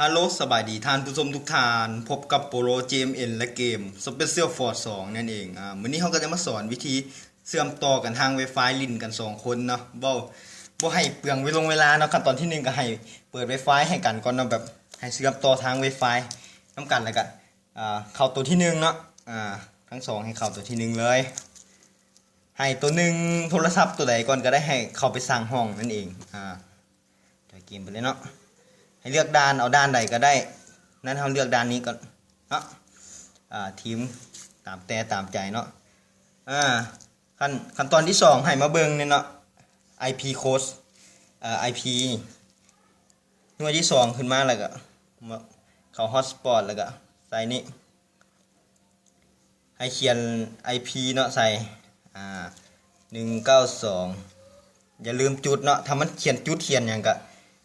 ຮາໂລ ສະບາຍດີທ່ານຜູ້ຊົມທຸກທ່ານ, ພົບກັບໂປໂລ ເຈເອັມເອັນ ແລະ ເກມ Special Force ສອງ ນັ້ນເອງ. ອາ ມື້ນີ້ເຮົາກໍຈະມາສອນວິທີເຊື່ອມຕໍ່ກັນທາງ Wi-Fi ຫຼິ້ນກັນສອງຄົນເນາະ, ບໍ່ ບໍ່ໃຫ້ເປືອງເວລົງເວລາເນາະ. ຂັ້ນຕອນທີໜຶ່ງກໍໃຫ້ເປີດ Wi-Fi ໃຫ້ກັນກ່ອນເນາະ, ແບບໃຫ້ເຊື່ອມຕໍ່ທາງ Wi-Fi ນຳກັນ, ແລ້ວກໍ ອາ ເຂົ້າໂຕທີໜຶ່ງເນາະ, ອາ ທັງສອງໃຫ້ເຂົ້າໂຕທີໜຶ່ງເລີຍ. ໃຫ້ໂຕໜຶ່ງໂທລະສັບໂຕໃດກ່ອນກໍໄດ້, ໃຫ້ເຂົ້າໄປສ້າງຫ້ອງນັ້ນເອງ. ອາ ຈອຍເກມໄປເລີຍເນາະ, ໃຫ້ເລືອກດ່ານ ເອົາດ່ານໃດກໍໄດ້. ນັ້ນເຮົາເລືອກດ່ານນີ້ກ່ອນເນາະ, ອາ ທີມຕາມແຕ່ຕາມໃຈເນາະ. ອາ ຂັ້ນ ຂັ້ນຕອນທີສອງໃຫ້ມາເບິ່ງນີ້ເນາະ, ໄອພີໂຄດ ເອີ ໄອພີ ໜ່ວຍທີສອງຂຶ້ນມາ ແລ້ວກໍເຂົ້າຮອດສະປອດ ແລ້ວກໍໃສ່ນີ້. ໃຫ້ຂຽນໄອພີເນາະ ໃສ່ ອາ ໜຶ່ງເກົ້າສອງ ຢ່າລືມຈຸດເນາະ. ຖ້າມັນຂຽນຈຸດຂຽນຫຍັງກໍ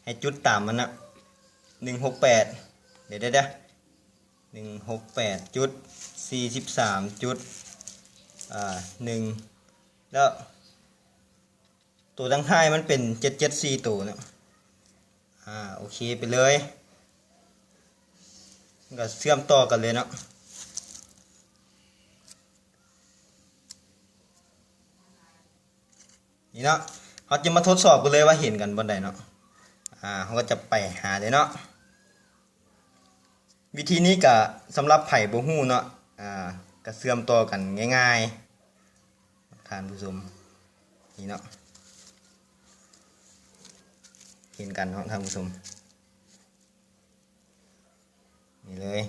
ໃຫ້ຈຸດຕາມມັນນະ, ໜຶ່ງຫົກແປດ ດຽວໆໆ ໜຶ່ງຫົກແປດຈຸດສີ່ສິບສາມຈຸດ ອາ ໜຶ່ງ ແລ້ວ ໂຕທາງທ້າຍມັນເປັນເຈັດເຈັດສີ່ໂຕເນາະ. ອາ ໂອເຄໄປເລີຍ, ກໍເຊື່ອມຕໍ່ກັນເລີຍເນາະ. ນີ້ເນາະ, ເຮົາຈະມາທົດສອບກັນເລີຍວ່າເຫັນກັນບ່ອນໃດເນາະ. ອາ ເຮົາກໍຈະໄປຫາເລີຍເນາະ. ວິທີນີ້ກະສຳລັບໃຜບໍ່ຮູ້ເນາະ, ອາ ກະເຊື່ອມຕໍ່ກັນງ່າຍໆ ທ່ານຜູ້ຊົມ. ນີ້ເນາະ, ເຫັນກັນເນາະທ່ານຜູ້ຊົມ, ນີ້ເລີຍ.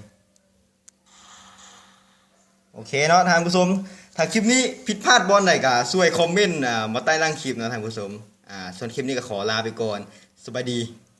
ໂອເຄເນາະທ່ານຜູ້ຊົມ, ຖ້າຄລິບນີ້ຜິດພາດບ່ອນໃດກະຊ່ວຍຄອມເມັນ ອາ ມາໃຕ້ລ່າງຄລິບເນາະທ່ານຜູ້ຊົມ. ອາ ສ່ວນຄລິບນີ້ກໍຂໍລາໄປກ່ອນ, ສະບາຍດີ.